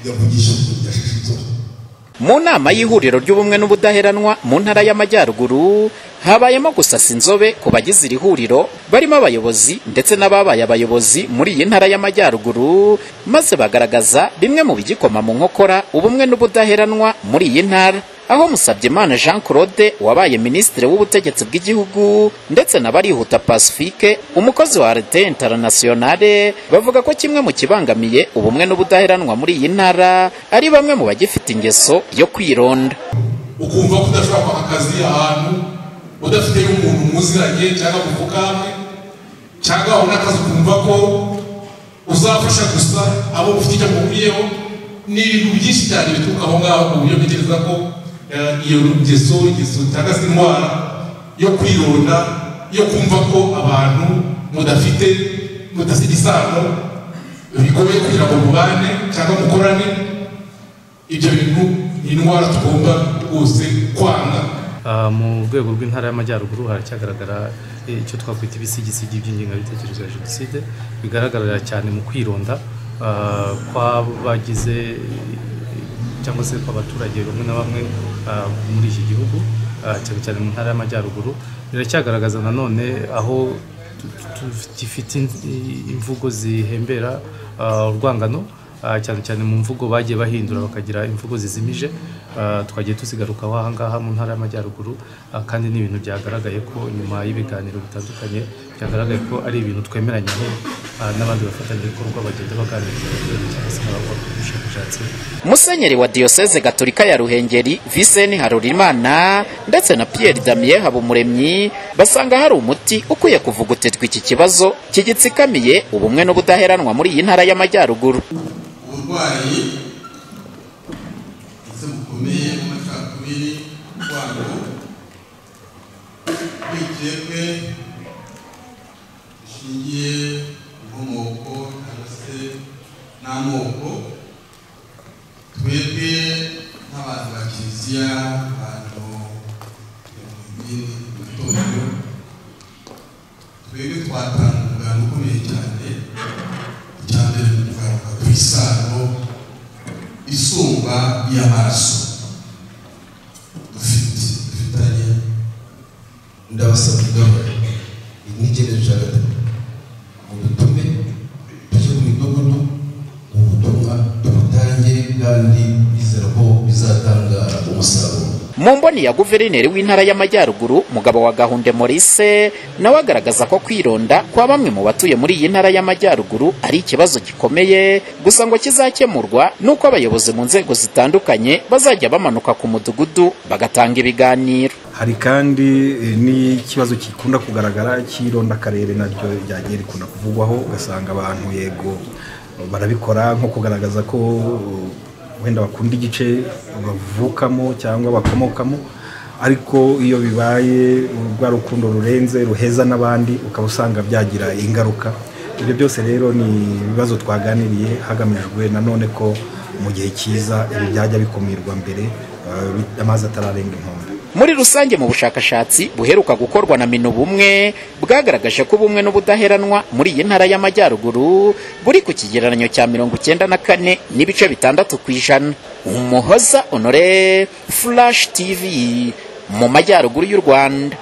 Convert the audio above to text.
Yavugisha yashashe inzobe. Mu nama y'ihuriro ry'ubumwe n'ubudaheranwa mu ntara y'Amajyaruguru habayemo gusasa inzobe ku bagize iri huriro, barimo abayobozi ndetse n'ababaye abayobozi muri iyi ntara y'Amajyaruguru, maze bagaragaza bimwe mu bigikoma mu nkokora ubumwe n'ubudaheranwa muri iyi ntara, aho Musabyimana Jean Claude wabaye minisitiri w'ubutegetsi bw'igihugu ndetse na Barihuta Pacifique umukozi wa RT Internationale bavuga ko kimwe mu kibangamiye ubumwe n'ubudaheranwa muri iyi ntara ari bamwe mu bagifite ingeso yo kwironda. Ukumva ko udashobora kwaka akazi ahantu udafite umuntu muziranye cyangwa muvukamwe, cyangwa wabona akazi ukumva ko uzafasha gusa abo ufite icyo muhuriyeho. Ni ibintu byinshi cyane bituruka aho ngaho, ku buryo ntekereza ko iyo ngeso cyangwa se indwara yo kwironda, yo kumva ko abantu mudafite mudasiga isano bigoye kugira ngo mubane cyangwa mukorane, ibyo bintu ni indwara tugomba rwose kwanga. Mu rwego rw'intara y'Amajyaruguru haracyagaragara icyo twakwita ibisigisigi by'ingengabitekerezo ya jenoside, bigaragarira cyane mu kwironda kw'abagize cyangwa se kw'abaturage bamwe na bamwe muri iki gihugu, cyane cyane mu ntara y'Amajyaruguru. Biracyagaragaza nanone aho gifite imvugo zihembera urwangano, cyane cyane mu mvugo bagiye bahindura bakagira imvugo zizimije. Twagiye tuzigarukaho aha ngaha mu ntara y'Amajyaruguru, kandi ni ibintu byagaragaye ko nyuma y'ibiganiro bitandukanye byagaragaye ko ari ibintu twemeranyaho n'abandi bafatanyabikorwa bagenda baganiriza abaturage cyangwa se n'abakora ubushakashatsi. Musenyeri wa Diyoseze Gatolika ya Ruhengeri Viseni Harorimana ndetse na Pierre Damien Habumuremyi basanga hari umuti ukwiye kuvugutirwa iki kibazo kigitsikamiye ubumwe n'ubudaheranwa muri iyi ntara y'Amajyaruguru. Uburwayi ndetse bukomeye bw'amacakubiri, urwango, urwikekwe bishingiye ku nkomoko cyangwa se n'amoko, twebwe nk'abantu ba Kiliziya, abantu mu idini, mu itorero, twebwe twatanga umuganda ukomeye cyane. Icya mbere ni ukugaruka ku isano isumba y'amaraso dufitanye. Ndabasaba gahora n'icyemezo cya gatatu mudutume tujye mu midugudu, ubutumwa tubutange kandi bizera ko bizatanga umusaruro. Mu mboni ya guverineri w'intara y'Amajyaruguru Mugabo wa Gahunde Maurice nawe agaragaza ko kwironda kwa bamwe mu batuye muri iyi ntara y'Amajyaruguru ari ikibazo gikomeye, gusa ngo kizakemurwa nuko abayobozi mu nzego zitandukanye bazajya bamanuka ku mudugudu bagatanga ibiganiro. Hari kandi n'ikibazo gikunda kugaragara cy'ironda karere, naryo ryagiye rikunda kuvugwaho, ugasanga abantu yego barabikora nko kugaragaza ko wenda bakunda igice bavukamo cyangwa bakomokamo, ariko iyo bibaye rwa rukundo rurenze ruheza n'abandi ukaba usanga byagira ingaruka. Ibyo byose rero ni ibibazo twaganiriye hagamijwe nanone ko mu gihe cyiza ibi byajya bikumirwa mbere amazi atararenga inkombe. Muri rusange mu bushakashatsi buheruka gukorwa na Minubumwe bwagaragaje ko ubumwe n'ubudaheranwa muri iyi ntara y'Amajyaruguru buri ku kigereranyo cya 94.6%. Umuhoza Honore, Flash TV mu Majyaruguru y'u Rwanda.